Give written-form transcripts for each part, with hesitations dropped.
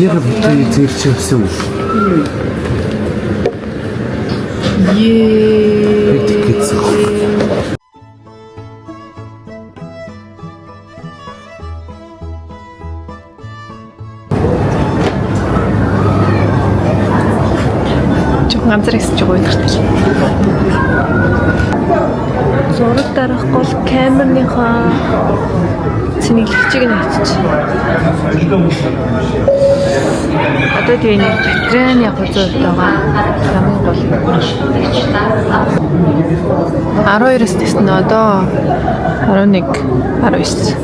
Яг битээ зэрч явсан үү? Ее. Гэсэн. Жохон ганцаар гэсэн чи гоё гартай. Зураг дарах гол камерныхаа цэнэглэгчийг нь авчиж. Одоо тэгээ нэг батарейны гузуу байгаа. Хамгийн гол. 12-оос тест нь одоо 11 19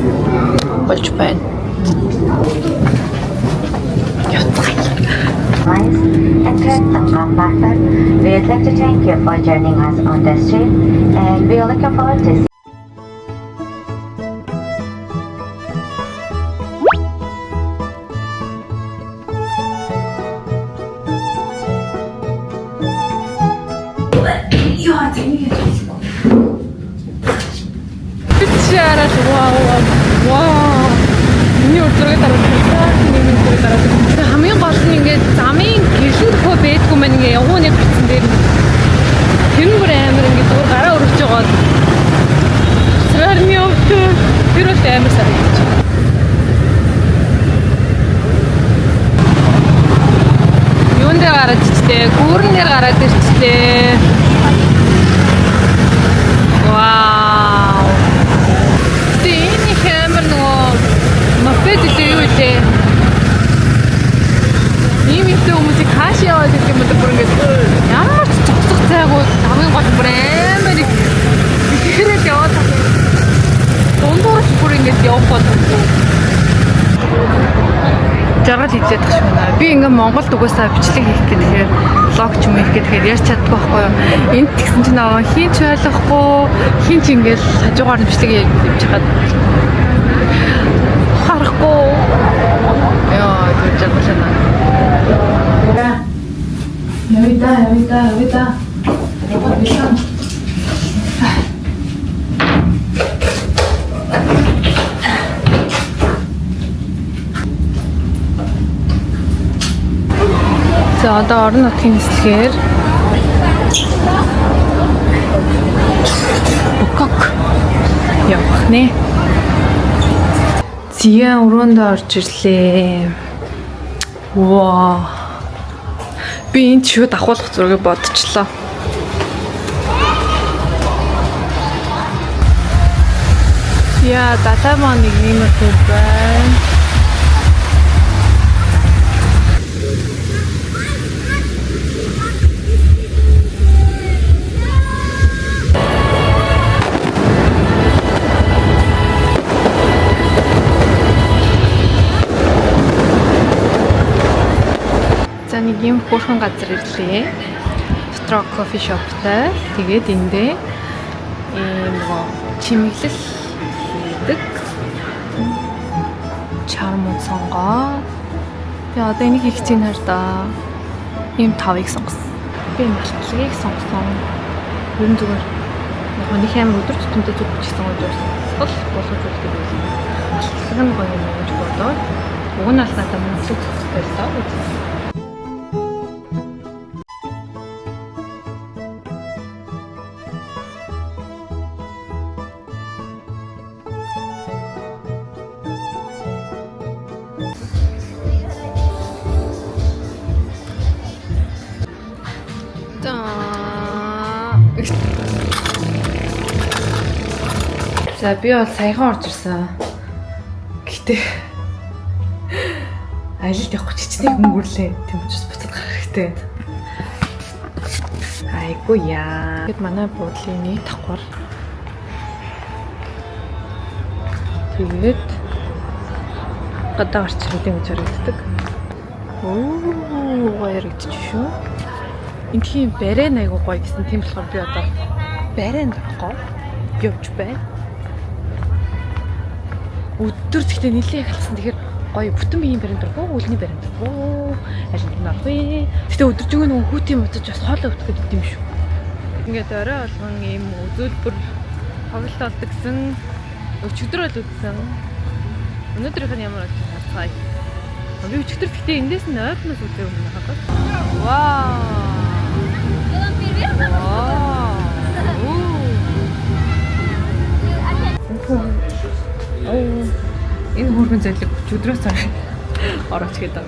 болж байна. Явцгаая. And Kirk Master. We would like to thank you for joining us on this trip, and we are looking forward to Чи араад вау вау. Миний урд зураг даруулсан. Миний зураг даруулсан. Тэгээ хамгийн гол нь ингээд замын гэрлэн төхөө байдгүй маань ингээд явган нэг гарцсан дээр нь. Тэр нь бүр амар ингээд зүгээр гараа өргөж байгаа. Сарны явдаг. Тэр бол амар санагдчих. Юун дээр гараад ичтэй? Гүүрэн дээр гараад ирчлээ. Вау. Тэгээ энэ их амар нөгөө мопед үлээ юу үлээ. Ийм ихтэй хүмүүсийг хааш яваад ирэх юм бэ бүр ингээд ямар ч зогсох зайгүй хамгийн гол бүр амар их ихэрээл яваад байгаа юм. Дундуур ч бүр ингээд явах боломжгүй. Жаргал хилээд тах шиг байна. Би ингээ Монголд угаасаа бичлэг хийх гэхээр влог ч юм уу хийх гэхээр ярьж чаддаггүй байхгүй юу. Энд тэгсэн чинь аа хин ч ойлгохгүй, хин ч ингээл хажуугаар нь бичлэг явж хахад харахгүй. Яа, тэр жаргал байна. Явъя да, явъя да, явъя да. Робот бэлэн. За одоо орон нутгийн нислэгээр Букок явах нэ. Зиян өрөөндөө орж ирлээ. Ваа. Би энд шууд ахуулах зургийг бодчихлоо. Яа, далай маа нэг юм байна. За нэг юм хөөрхөн газар ирлээ. Дотроо кофе шоптай. Тэгээд эндээ ийм нөгөө чимэглэл хийдэг. Чармууд сонгоо. Тэгээ одоо энийг хийх чинь хар даа. Ийм тавыг сонгосон. Би энэ алтлагийг сонгосон. Ер нь зүгээр яг нэг амар өдөр тутамдаа зүг бичсэн гоё дурсгал болгож өгдөг байсан. Алтлаг нь гоё юм гэж бодоод уг нь аль надад мөнхлөг зохистой л доо гэж. За би бол саяхан орж ирсэн. Гэтэ аялалд явах гэж хичнээн хөнгөрлээ. Тийм учраас буцаад гарах хэрэгтэй. Айгу яа. Тэгэд манай буудлын нэг давхар. Тэгээд гадаа гарч ирээд ингэж харагддаг. Оо, гоё харагдчих шүү. Эндхийн барай айгу гоё гэсэн. Тийм болохоор би одоо барайнд орохгүй явж байна. Өдөр тэгтээ нилээ халсан. Тэгэхээр гоё бүтэн биеийн барайнд орох уу, үлний барайнд орох уу, аль нь орох вэ? Тэгтээ өдөржингөө нөгөө хүүтийн муцаж бас хоолой өвдөх гэдэг юм шүү. Ингээд орой болгон ийм үзүүлбэр тоглолт болдог гэсэн. Өчигдөр бол үзсэн. Өнөөдрийнх нь ямар болж харцгаая. Би өчигдөр гэхдээ эндээс нь ойрхоноос үзээгүй юм байна. Вау. Вау. Оо. Энэ хөөрхөн зэлэг өдрөөс хойш орооч гэдэг.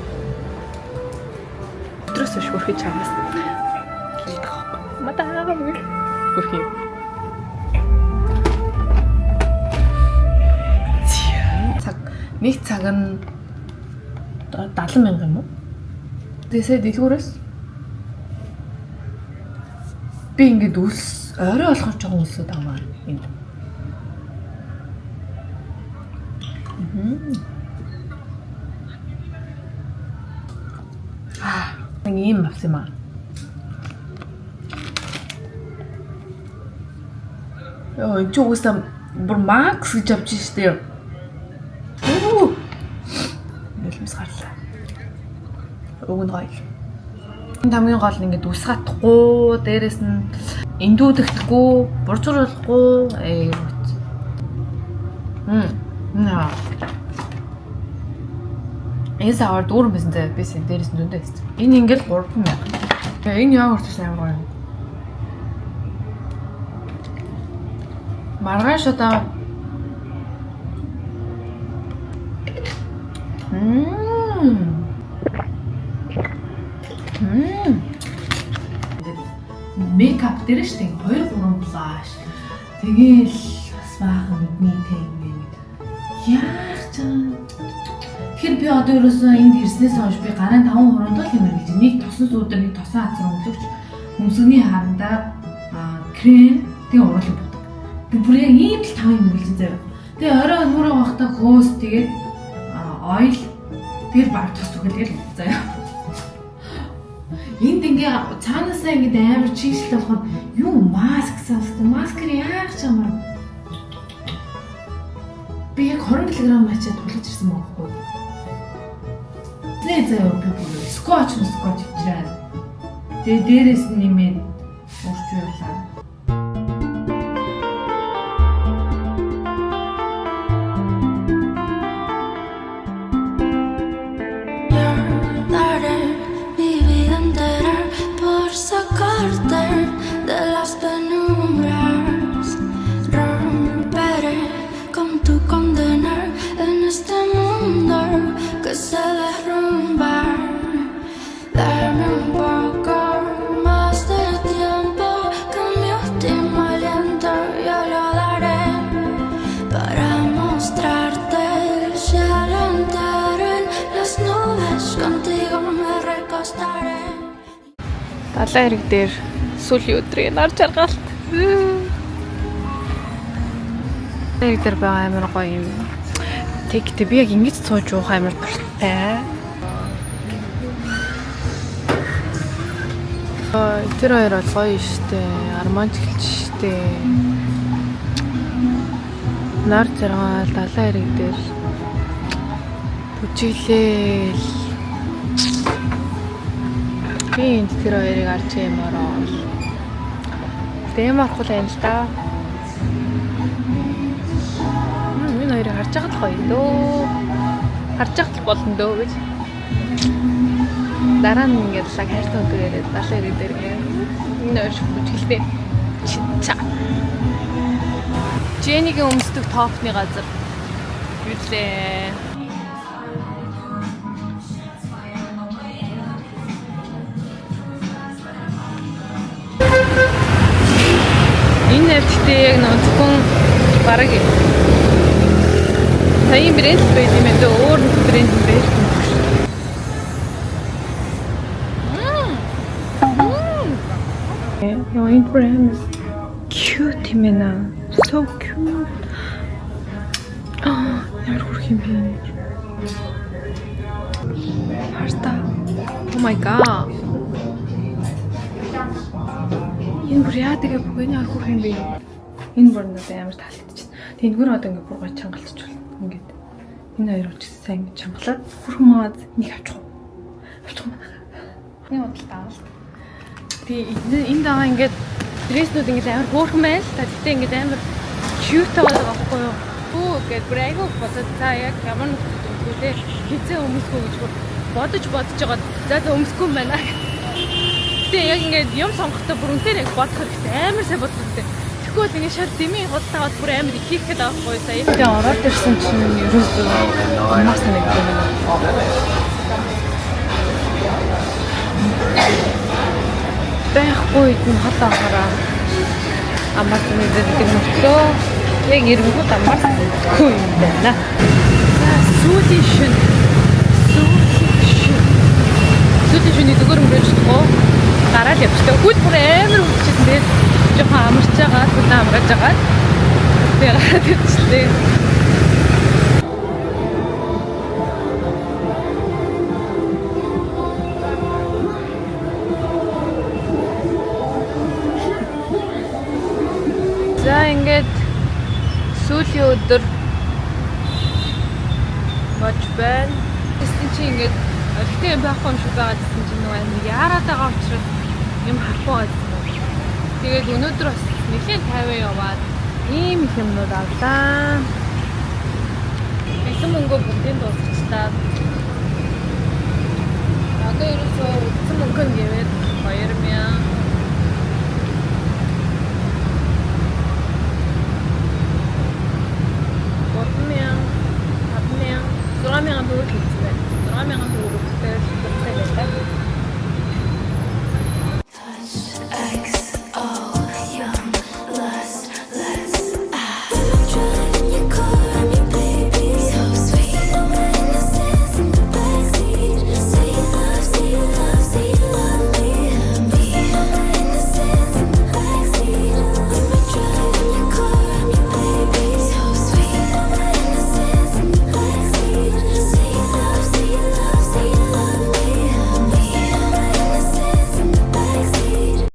Өдрөөс хойш хөрхөж чамаас хэлдэг аахгүй. Мадаа хөрхи. Цаг нэг цаг нь 70 мянга юм уу? Тэгээ сая дэлгүүрээс би ингээд үлс орой болохоор жоохон үлсүүд амаар энд. Аа, нэг ийм авсан юм аа. Йоо, энэ ч угаасаа бүр макс гэж авч штэ. Үу. Нулимс гарлаа. Уг нь гоё. Энэ хамгийн гол нь ингээд ус гатахгүй, дээрэс нь эндүүдэхгүй, буржууруулахгүй ээ. Наа. Энэ савар дүүрэн байсан заяа би сая дээрэс нь зөндөө байсан. Энэ ингээд 3000. Тэгээ энэ йогурт ч амар гоё юм. Маргааш одоо Мм. Мм. Мейкап дээр шүү дээ 2 3 blush. Тэгээл бас баахан нүдний тэм юм. Яах ч юм. Тэгэхээр би одоо ерөөсөө энд ирснээс хойш би гарын 5 хуруунд л юм гэж нэг тосон сүүдэр, нэг тосон хазар өнгөлөгч хөмсгний харандаа крем тэгээ уруулан будаг. Би бүр яг ийм л 5 юм гэлж заяа. Тэгээ орой нүрээ гоохтой хөөс тэгээд ойл тэгэл баг тос түгэлгээл заяа. Энд ингээ цаанаасаа ингээ амар чигшэлтэй болохоор юу маск савс маскэр яах ч юм. Би яг 20 кг ачаад тулаж ирсэн байгаа байхгүй. Нэ заяа би бүр скотч скотч авчираад. Тэгээ дээрээс нь нэмээд урч явлаа. Daré mi vida entera por sacarte de las penumbras. Romperé con tu condena en este mundo que se derrumba. Dame un poco más de tiempo que mi último aliento yo lo daré para mostrarte el cielo entero en las nubes. Contigo me recostaré. Далайн эрэг дээр сүүлийн өдрийн нар жаргалт. Эрэг дээр байгаа амар гоё юм. Тэгтээ би яг ингэж сууж уух амар дуртай. Ой, тэр хоёр бол гоё штэ. Арманч эхэлж штэ. Нар жаргал далайн эрэг дээр бүжиглээл. Би энд тэр хоёрыг арч юмараа. Дэм орохгүй л юм л да. Энэ хоёрыг харж байхад л гоё дөө. Харж байхад л болно дөө гэж. Дараа нь ингээд лаг хайртай өдөр яриад далайн эрэг дээр ингээд энэ хоёр шиг бүжгэлтэй. Ча. Женигийн өмсдөг топны газар ирлээ. Энэ навчтай яг нэг зөвхөн бараг саяын брэнд л байд юм байна дөө. Өөр нэг брэнд юм байж юм. Яа, энэ брэнд cute юм байна. So cute. Аа, ямар хөөрхөн юм бэ? Харта. Oh my god. Энэ бүр яа тэгээ бүгд ямар хөөрхөн юм бэ? Энэ бүр надад амар таалагдчихна. Тэгээ энэгээр одоо ингээ бүр гой чангалчих болно. Ингээд энэ хоёр ч сайн ингэ чангалаад хөөрхөн маад нэг авчих уу? Авчих уу? Нэг худалдаа авал. Тэгээ энд байгаа ингээд dress нүүд ингээд амар хөөрхөн байна л та. Гэтэ ингээд амар cute байгаа байхгүй юу? Хүү гэд бүр айгүй бодоод за яг ямар нөхцөлд өмсөх өмсөхгүй те. Хизээ өмсөхгүй гэж бодож бодож байгаа. За за өмсөхгүй юм байна. Гэтэ яг ингээд юм сонгохдоо бүр үнээр яг бодох хэрэгтэй. Амар сайн бодох хэрэгтэй. Тэгэхгүй бол ингээд шал дэмий худалдаа аваад бүр амар их хийх гээд байгаа байхгүй сая. Тэгээ ороод ирсэн чинь ерөөсөө амар санагдсан юм байна. Байхгүй үед нь хот авахаараа амар санагддаг мөртлөө яг эрэнгүүд амар санагдахгүй юм байна. За сүүлийн шөнө. Сүүлийн шөнө. Сүүлийн шөнө зүгээр өнгөрөөж чадахгүй гараад явчихлаа. Хөл бүр амар өвдчихсэн. Тэгээд жоохон амарч байгаа, хүлэн амрааж байгаа. Тэгээ гараад явчихлаа. За ингээд сүүлийн өдөр болж байна. Тэсэн чи ингээд олигтой юм байхгүй юм шиг байгаа гэсэн чинь нөгөө амар яарад байгаа учраас юм харахгүй байсан. Тэгээд өнөөдөр бас нэлээд 50 яваад ийм их юмнууд авлаа. Бэлэн мөнгөө бүгдийг дуусгачлаа. Одоо ерөөсөө үдсэн мөнгө нь гэвэл 2000 3000, 5000, 6000 төгрөг хийсэн байна.